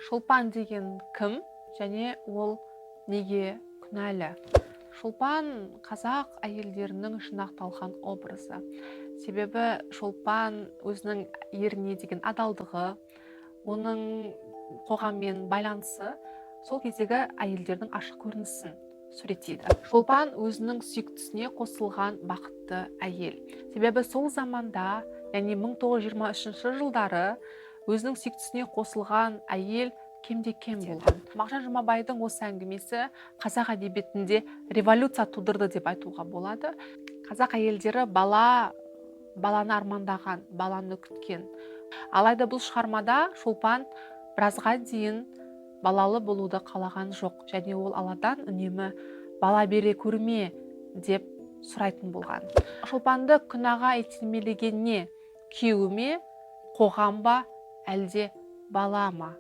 Шолпан деген кім және ол неге күнәлі? Шолпан — қазақ әйелдерінің жинақталған образы. Себебі Шолпан өзінің еріне деген адалдығы, оның қоғаммен байланысы сол кездегі әйелдердің ашық көрінісін суреттейді. Шолпан — өзінің сүйіктісіне қосылған бақытты әйел. Себебі сол заманда, яғни 1923 жылдары өзінің сүйіктісіне қосылған әйел кемде кем болған. Мағжан Жұмабайдың осы әңгімесі қазақ әдебиетінде революция тудырды деп айтуға болады. Қазақ әйелдері баланы армандаған, баланы күткен. Алайда бұл шығармада Шолпан біразға дейін балалы болуды қалаған жоқ және ол Алладан үнемі «бала бере көрме» деп сұрайтын болған. Шолпанды күнәға итермелеген не? Күйеуі ме, қоғам ба, әлде бала ма?